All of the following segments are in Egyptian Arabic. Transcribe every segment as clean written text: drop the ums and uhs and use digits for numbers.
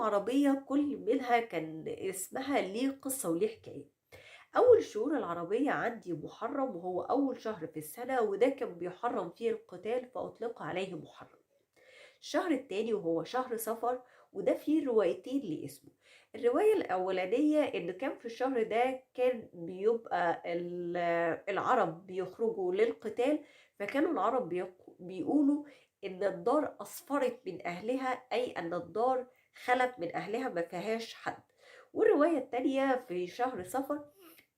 العربية كل منها كان اسمها ليه قصة وليه حكاية. أول الشهور العربية عندي محرم، وهو أول شهر في السنة، وده كان بيحرم فيه القتال فأطلق عليه محرم. الشهر التاني وهو شهر صفر، وده فيه روايتين لاسمه. الرواية الأولانية إن كان في الشهر ده كان بيبقى العرب بيخرجوا للقتال، فكانوا العرب بيقولوا إن الدار أصفرت من أهلها، أي أن الدار خلت من أهلها ما فيهاش حد. والرواية التانية في شهر صفر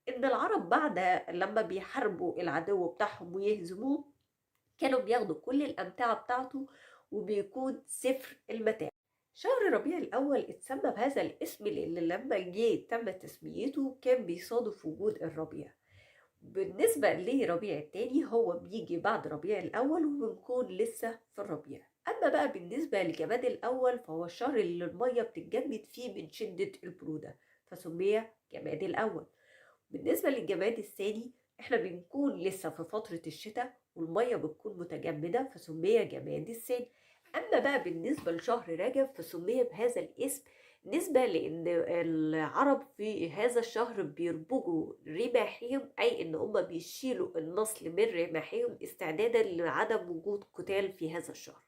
إن العرب بعد لما بيحاربوا العدو بتاعهم ويهزموه كانوا بياخدوا كل الأمتعة بتاعته وبيكون سفر المتاع. شهر ربيع الأول اتسمى بهذا الاسم لأن لما جه تم تسميته كان بيصادف وجود الربيع. بالنسبة لربيع التاني هو بيجي بعد ربيع الأول وبنكون لسه في الربيع. أما بقى بالنسبة لجماد الأول فهو الشهر اللي المية بتتجمد فيه من شدة البرودة فسمي جماد الأول. بالنسبة للجماد الثاني احنا بنكون لسه في فترة الشتاء والمية بتكون متجمدة فسمي جماد الثاني. أما بقى بالنسبة لشهر رجب فسمي بهذا الاسم نسبة لأن العرب في هذا الشهر بيربجوا رماحهم، أي إن هم بيشيلوا النصل من رماحهم استعدادا لعدم وجود قتال في هذا الشهر.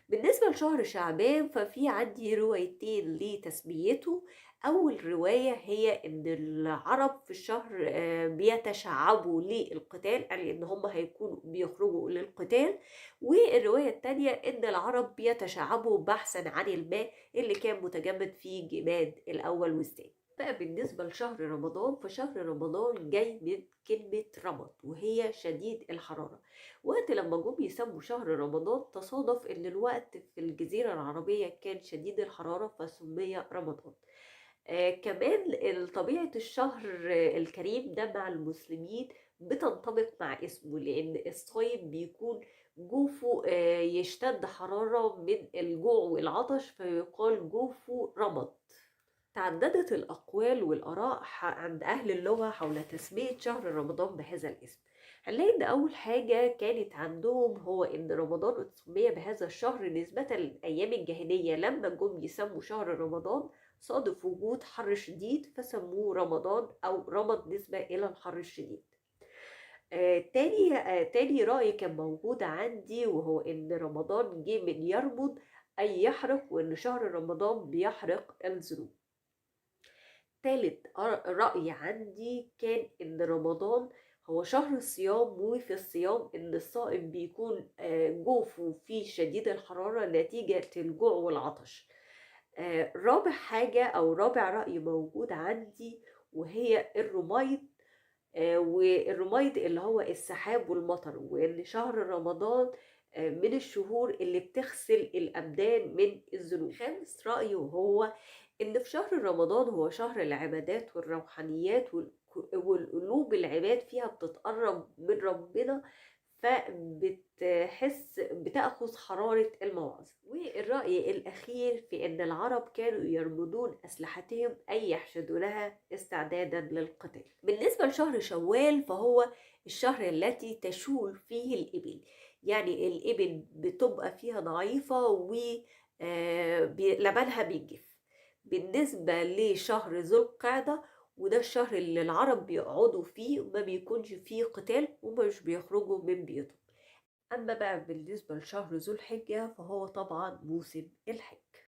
بالنسبة لشهر شعبان ففي عندي روايتين لتسميته. أول رواية هي إن العرب في الشهر بيتشعبوا للقتال، يعني إن هم هيكونوا بيخرجوا للقتال. والرواية التانية إن العرب بيتشعبوا بحثا عن الماء اللي كان متجمد في جماد الأول والثاني. بقى بالنسبة لشهر رمضان فشهر رمضان جاي من كلمة رمض وهي شديد الحرارة. وقت لما جم يسموا شهر رمضان تصادف إن الوقت في الجزيرة العربية كان شديد الحرارة فسمي رمضان. كمان طبيعة الشهر الكريم ده مع المسلمين بتنطبق مع اسمه، لأن الصايم بيكون جوفه يشتد حرارة من الجوع والعطش فيقال جوفه رمض. تعددت الأقوال والآراء عند أهل اللغة حول تسمية شهر رمضان بهذا الاسم. هنلاقي إن أول حاجة كانت عندهم هو إن رمضان سمي بهذا الشهر نسبة للأيام الجاهلية، لما جم يسموا شهر رمضان صادف وجود حر شديد فسموه رمضان أو رمض نسبة إلى الحر الشديد. تاني رأي كان موجود عندي وهو إن رمضان جه من يرمض أي يحرق، وإن شهر رمضان بيحرق الذنوب. تالت رأي عندي كان إن رمضان هو شهر الصيام، وفي الصيام إن الصائم بيكون جوفه فيه شديد الحرارة نتيجة الجوع والعطش. رابع حاجة أو رابع رأي موجود عندي وهي الرميض، والرميض اللي هو السحاب والمطر، وإن شهر رمضان من الشهور اللي بتغسل الأبدان من الذنوب. خامس رأي وهو إن في شهر رمضان هو شهر العبادات والروحانيات والقلوب العباد فيها بتتقرب من ربنا، فبتحس بتأخذ حرارة الموعظة. والرأي الأخير في أن العرب كانوا يرمدون أسلحتهم أي يحشدونها استعدادا للقتال. بالنسبة لشهر شوال فهو الشهر التي تشول فيه الإبل، يعني الإبل بتبقى فيها ضعيفة ولبنها بيجف. بالنسبة لشهر ذو القعدة وده الشهر اللي العرب بيقعدوا فيه وما بيكونش فيه قتال ومش بيخرجوا من بيوتهم. أما بقى بالنسبة لشهر ذو الحجة فهو طبعا موسم الحج.